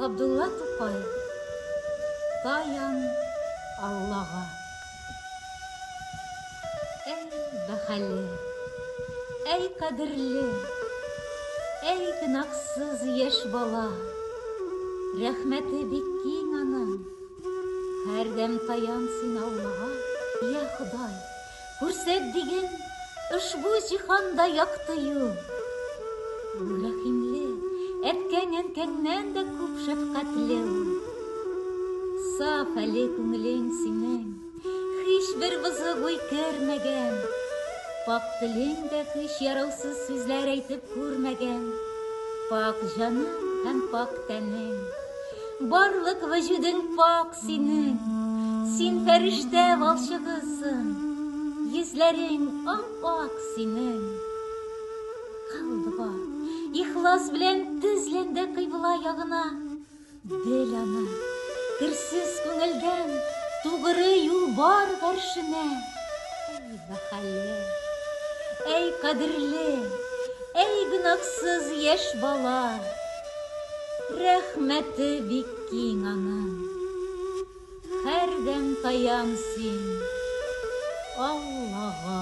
Габдулла Тукай. Таян Аллага. Әй, бәхәле, әй, кадерле, әй, гөнаһсыз яшь бала. Рәхмәте бик киң аның. Һәрдәм таян син Аллага. Я Ходай, күрсәт диген, ошбу җиһанда якты юл. Ул рәхимле, әткәң-әнкәңнән дә күп шәфкатьле ул. Саф әле күңелең синең, һичбер бозык уй кермәгән. Пакь телең дә һич яраусыз сүзләр әйтеп күрмәгән. Пакь җаның һәм пакь тәнең. Барлык вөҗүдең пакь синең. Син фәрештә валчыгысың. Йөзләрең ап-ак синең. Кыл дога, ихлас белән тезлән дә кыйбла ягына. Бел аны, керсез күңелдән тугры юл бар гаршенә. Әй, бәхәле, әй, кадерле, әй, гөнаһсыз яшь бала. Рәхмәте бик киң аның. Һәрдәм таян син Аллага.